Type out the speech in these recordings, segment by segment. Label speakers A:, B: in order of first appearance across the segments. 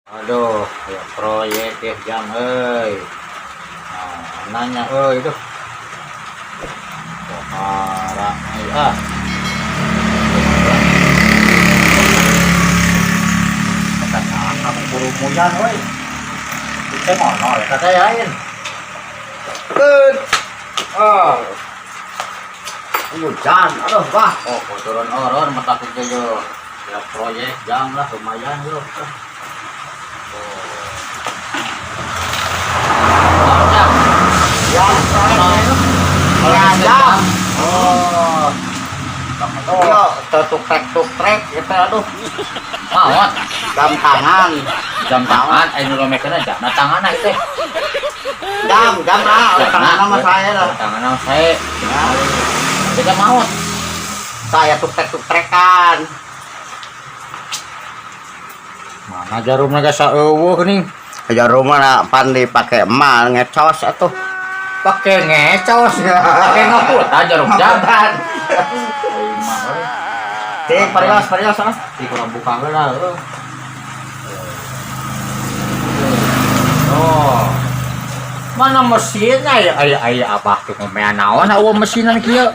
A: Aduh, ya proyek ya jam euy. Nah, nanya euy itu. Pohara euy ah. Kata kamu kurumuyan euy. Itu ngono ya kata lain.
B: Keun.
A: Oh,
B: Hujan, aduh bah.
A: oh kotoran oron mata kerja yo. Ya proyek jam lah lumayan yo. Oh. Jam.
B: Ya,
A: Ya,
B: jam.
A: Oh.
B: Iya, tuk trek gitu aduh.
A: Maot,
B: Jam tangan.
A: Jam tangan, eh nu lomekeun jam tangan itu.
B: Jam, jam lah, tangan sama saya lah.
A: Tangan sama saya.
B: Ya.
A: Kita maot.
B: Saya tuk trekan.
A: Mana jarumna geus saeuweuh nih.
B: Jarum mana pan dipake emal ngecos atuh.
A: Pake ngecos, pake ngeput aja jarum jam. Aing mah euy.
B: Cing, parios, parios ah.
A: Di kurang buka heula heuh. Oh. Mana mesinnya ya? Aya aya abah tuh ngomean naon eueuh mesinan kieu.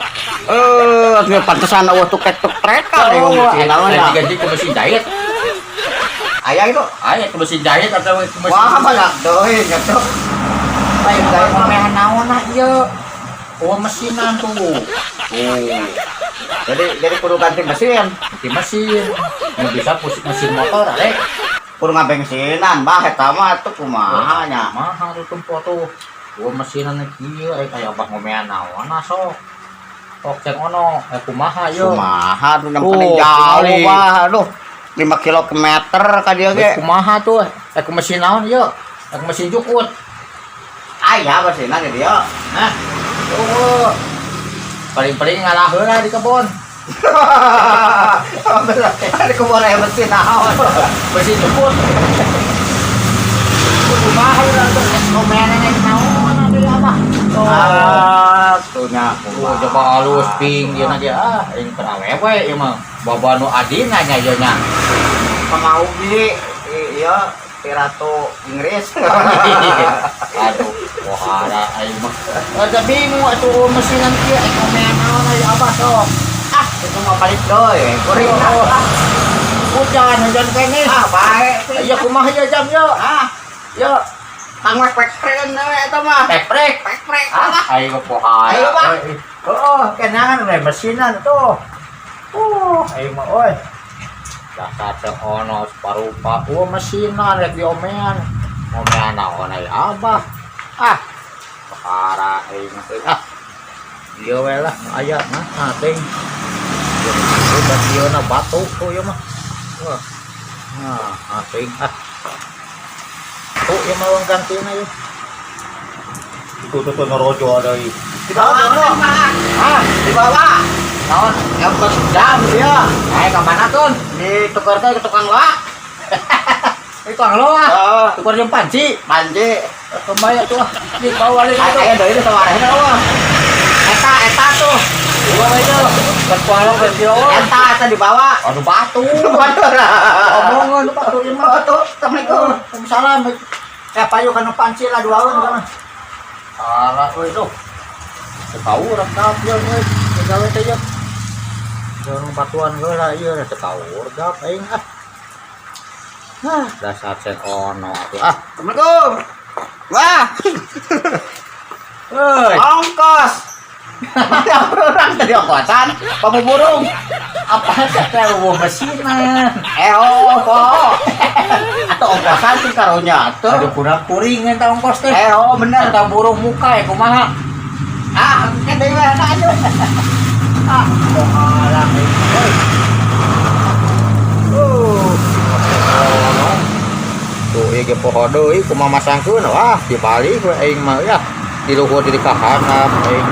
B: Eh, atuh pantesan eueuh tuk trekan ya mesin naon ya.
A: Ganti ke mesin jahit.
B: Aya itu.
A: Aya ke mesin jahit atau ke mesin.
B: Wah, banyak deui gitu.
A: Lain jahit ngomean naon nah ieu. Oh, mesinan tuh. Tuh.
B: Jadi kudu ganti mesin.
A: Ganti mesin. Nu bisa pusing mesin motor arek.
B: Kudu ngabengsinan bah eta mah atuh kumaha nya.
A: Mahal tuh tempo tuh. Oh, mesinan kieu aya aya abah ngomean naon nah sok. Sok cek ono, eh kumaha ieu.
B: Kumaha tuh yang
A: Tuh,
B: paling jauh
A: tingali.
B: Bah aduh 5 kilometer ka dieu
A: Geus
B: ge.
A: Kumaha tuh? Eh ku mesin naon ieu? Eh ku mesin jukut.
B: Aya mesinna di dieu.
A: Nah, tuh. Paling-paling ngalah heula di kebon.
B: Di kebon aya mesin naon.
A: Mesin jukut. Kumaha urang tuh ngomean naon atuh abah. Tuh.
B: Ah, tuh nya.
A: Oh, coba halus ping dia lagi ah, aing keur awewe ieu mah. Bawa nu adina nya ieu nya.
B: Pangaugi ieu ti Ratu Inggris.
A: Aduh, pohara aing mah. Ada bingung atuh mesinan kieu aing ngomean naon aya abah sok.
B: Ah, itu mah balik deui. Kuring
A: Oh.
B: ah.
A: Hujan, hujan kene.
B: Ah, bae.
A: Iya kumaha ieu jam yo?
B: Ah,
A: Yo,
B: tang wek wek we eta mah.
A: Teprek.
B: Pek-prek.
A: Ah, aing mah pohara.
B: Ayo, Pak.
A: Heeh, kenangan we mesinan tuh. Aing mah euy. Dasar teu ono parupa. Oh, mesinan rek diomean. Ngomean naon aya abah. Ah, pohara aing mah euy. Ah. Ieu we lah aya mah ting. Ieu ieu na batu tuh ieu mah. Wah. Nah, ting ah. Tuh ieu mah urang gantina ieu. Tuh tuh tuh ngerojo deui.
B: Di bawah, Pak.
A: Ah,
B: Di bawah.
A: Naon?
B: Yang jam dia.
A: Eh, ka mana tuh?
B: Ditukar teh ke tukang loak.
A: Tukang loak.
B: Heeh.
A: Tukar jeung panci.
B: Panci.
A: Kembali tuh. Di bawah deui
B: Aya
A: tuh.
B: aya deui tawarehna eueuh. Eta eta tuh.
A: Dua itu. Berkualong berkilo.
B: Eta eta dibawa.
A: Aduh batu.
B: Waduh lah.
A: Omongan batu ieu mah.
B: Oh, tuh, Assalamualaikum.
A: Waalaikumsalam. Eh payu kana panci lah dua orang kana. Alah euy tuh. Teu kaur gap ieu euy. Gawe teh ieu. Jeung batuan heula ieu teu kaur gap aing ah. Ah, dasar sen ono atuh ah.
B: Assalamualaikum. Wah,
A: Euy,
B: ongkos. Orang tadi ongkosan, pamu burung.
A: Apa teh eueuh mesinan.
B: Eh, oh, oh. Atau ongkosan sih karunya tuh.
A: Aduh kurang kuring eta ongkos teh.
B: Eh, oh bener.
A: Eta burung muka ya kumaha?
B: Ah, kan deui we aja.
A: Ah, kumaha euy. Ono. Tuh ieu ge poho deui kumaha masangkeun wah dibalik we aing mah ya. Di luhur di kahanap aing.